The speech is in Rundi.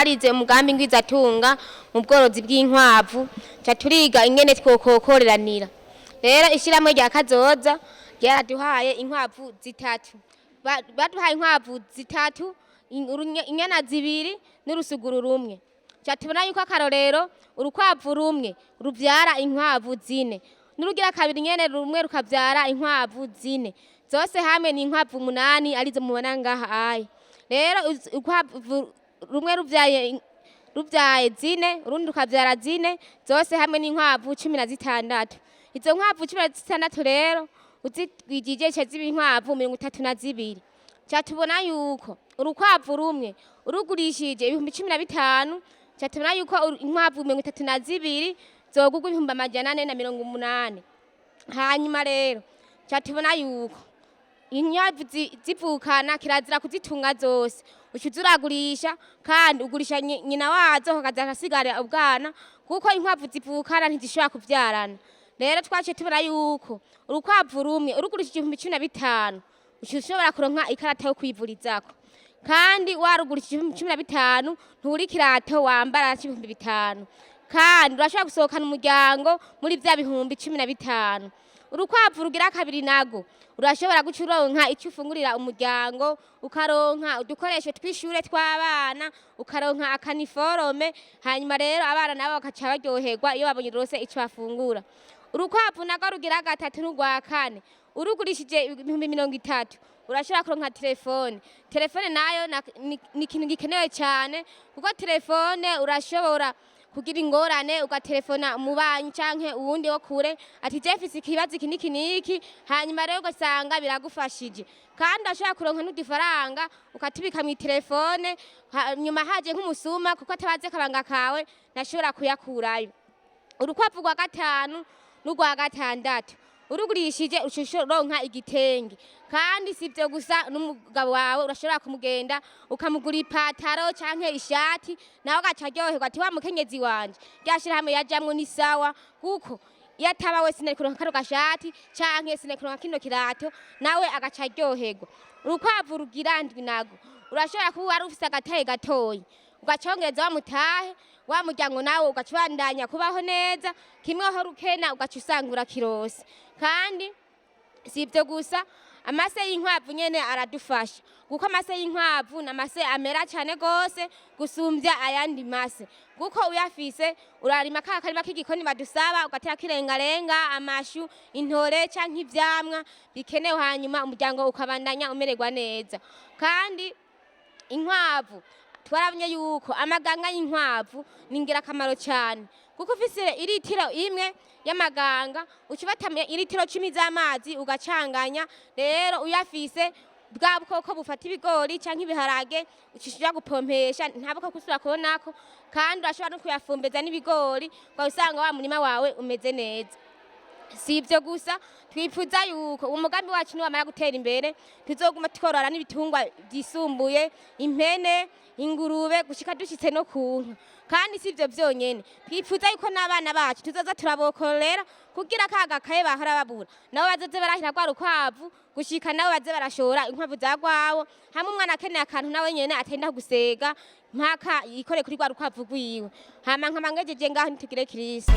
Twarize umugambi ngwizatunga mu bworozi bw'inkwavu, ca turiga ingene twokokoreranira. Rero ishyirahamwe rya Kazoza ryaraduhaye inkwavu zitatu. Baduhaye inkwavu zitatu, inyana zibiri n'urusuguru rumwe. Ca tubona yuko akarorero urukwavu rumwe ruvyara inkwavu zine, n'urugira kabiri nyene rumwe rukavyara inkwavu zine, zose hamwe ni inkwavu umunani, arizo mubona ngaha aya. Rero urukwavu rumwe rubyaye zine, urundi rukavyara zine, zose hamwe n'inkwavu 16. Izo nkwavu 16 rero uzigwijije ce ziba inkwavu 32. Ca tubona yuko urukwavu rumwe urugurishije 15,000, ca tubona yuko inkwavu 32 zogurwa 480,000. Hanyuma rero ca tubona yuko inkwavu zivukana kirazira kuzitunga zose, uca uza uragurisha, kandi ugurisha nyina wazo, hakaza hasigara ubwana, kuko inkwavu zivukana ntizishobora kuvyarana. Rero twaciye tubona yuko urukwavu rumwe urugurishije 15,000, uca ushobora kuronka ikarata yo kwivurizako. Kandi warugurishije 15,000, ntubura ikirato wambara c'5,000, kandi urashobora gusohokana umuryango muri vya 15,000. Urukwavu rugira kabiri nago urashobora guca uronka icyo ufungurira umuryango, ukaronka udukoresho tw'ishure tw'abana, ukaronka akaniforome. Hanyuma rero abana nabo bakaca baryoherwa iyo babonye rwose icyo bafungura. Urukwavu narwo rugira gatatu n'urwa kane, urugurishije 30,000, urashobora kuronka telefone. Telefone nayo ni ikintu gikenewe cyane, kuko telefone urashobora kugira ingorane ugatelefona umubanyi canke uwundi wo kure ati: "Je mfise ikibazo iki niki niki." Hanyuma rero ugasanga biragufashije, kandi ashobora kuronka n'udufaranga ukatubika mu telefone. Hanyuma haje nk'umusuma, kuko atabazi akabanga kawe, ntashobora kuyakurayo. Urukwavu rwa gatanu n'urwa gatandatu urugurishije, uca uronka igitenge. Kandi si ibyo gusa, n'umugabo wawe urashobora kumugenda ukamugura ipataro canke ishati, nawe agaca aryoherwa ati: "Wa mukenyezi wanje rya shirahamwe yajamwo ni sawa, kuko iyo ataba we sinari kuronka kano gashati canke sinari kuronka kino kirato." Nawe agaca aryoherwa. Urukwavu rugira ndwi nago urashobora kuba wari ufise agatahe gatoyi, ugacongereza wa mutahe wa muryango, nawe ugaca ubandanya kubaho neza. Kimwe aho rukena ugaca usanga urakirose. Kandi si ibyo gusa, amase y'inkwavu nyene aradufasha, kuko amase y'inkwavu ni amase amera cyane gose gusumbya ayandi mase, kuko uyafise urarima ka karima k'igikoni badusaba, ugatera kirengarenga, amashu, intore canke ivyamwa bikenewe, hanyuma umuryango ukabandanya umererwa neza. Kandi inkwavu twarabonye yuko amaganga y'inkwavu ni ingirakamaro cyane, kuko ufise iritiro imwe y'amaganga uca ufata iritiro 10 z'amazi ugacanganya. Rero uyafise, bwa bukoko bufata ibigori canke ibiharage uca uja gupompesha, nta bukoko usubira kubonako. Kandi urashobora no kuyafumbeza n'ibigori, ugasanga wa murima wawe umeze neza. Si ibyo gusa, twifuza yuko umugambi wacu niwamara gutera imbere tuzoguma tworora n'ibitungwa byisumbuye, impene, ingurube, gushika dushitse no ku nka. Kandi si ibyo byonyene, twifuza yuko n'abana bacu tuzoza turabokorera kugira ka gakaye bahora babura nabo bazoze barahira rwa rukwavu, gushika nabo baze barashora inkwavu za rwabo, hamwe umwana akeneye akantu nawe nyene atenda gusega mpaka yikore kuri rwa rukwavu rwiwe. Hama nkaba ngejeje ngaho. Nitugire Kristo.